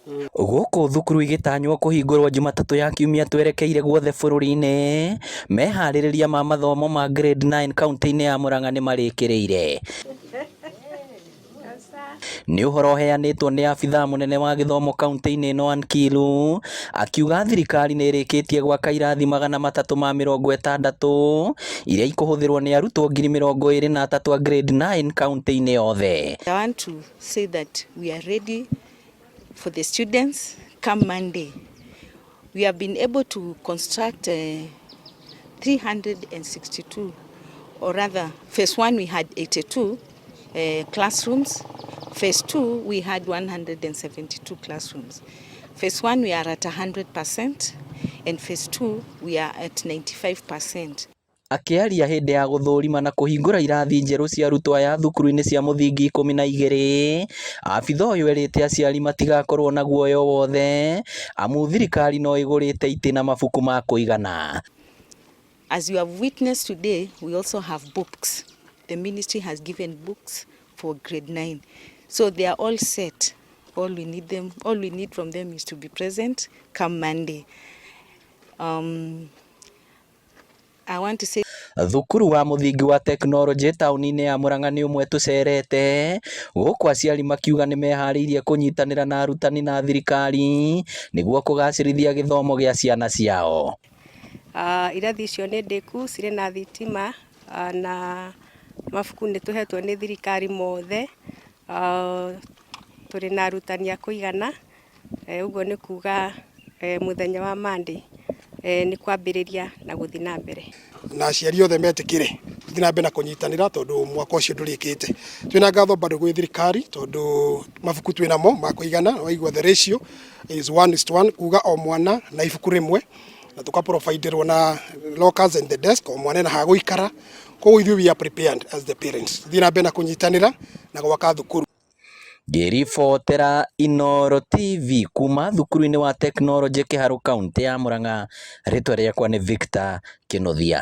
Gũkũ thukuru igĩtanywo kũhingũrwo Jumatatũ ya kiumia twerekeire guothe bũrũri-inĩ, meharĩrĩria ma mathomo ma grade 9 kauntĩ-inĩ ya Murang'a nĩmarĩkĩrĩire. Nĩ ũhoro ũheanĩtwo nĩ abithaa mũnene wa gĩthomo kauntĩ-inĩ ĩno Ann Kiilu, akiuga thirikari nĩ ĩrĩkĩtie gwaka irathi 360 iria ikũhũthĩrwo nĩ arutwo 23,000 a grade 9 kauntĩ-inĩ yothe. I want to say that we are ready for the students come Monday. We have been able to construct 362, or rather, phase one we had 82 classrooms. Phase two we had 172 classrooms. Phase one we are at 100%, and phase two we are at 95%. Akĩaria hĩndĩ ya gũthũrima na kũhingũra irathi njerũ cia arutwo aya thukuru-inĩ cia mũthingi 12, abithaa ũyũ erĩte aciari matigakorwo na guoya o wothe amu thirikari no ĩgũrĩte itĩ na mabuku ma kũigana. As you have witnessed today, we also have books. The ministry has given books for grade 9. So they are all set. All we need from them is to be present come Monday. I want to say Thukuru wa mũthingi wa tekinoronjĩ taũni-inĩ ya Murang'a nĩ ũmwe tũcerete gũkũ aciari makiuga nĩmeharĩirie kũnyitanĩra na arutani na thirikari nĩguo kũgacĩrithia gĩthomo gĩa ciana ciao. Irathi icio nĩ ndĩku, cirĩ na thitima na mabuku nĩ tũhetwo nĩ thirikari mothe. Tũrĩ na arutani a kũigana, ũguo nĩ kuga mũthenya wa Monday nĩ kwambĩrĩria na gũthiĩ na mbere. Na aciari othe metĩkĩre gũthiĩ na mbere na kũnyitanĩra tondũ mwaka ũcio ndũrĩkĩte. Twĩna ngatho bado gwĩ thirikari tondũ mabuku twĩnamo ma kũigana. Waigua the ratio is 1:1, kuga o mwana na ibuku rĩmwe, na tũka providerwo na lockers and the desk, o mwana ena ha gũikara. Koguo ithuĩ we are prepared as the parents thiĩ na mbere na kũnyitanĩra na gwaka thukuru. Ngĩribotera Inooro TV kuma thukuru-inĩ wa tekinoronjĩ Kĩharũ, kauntĩ ya Murang'a, rĩtwa rĩakwa nĩ Victor Kĩnuthia.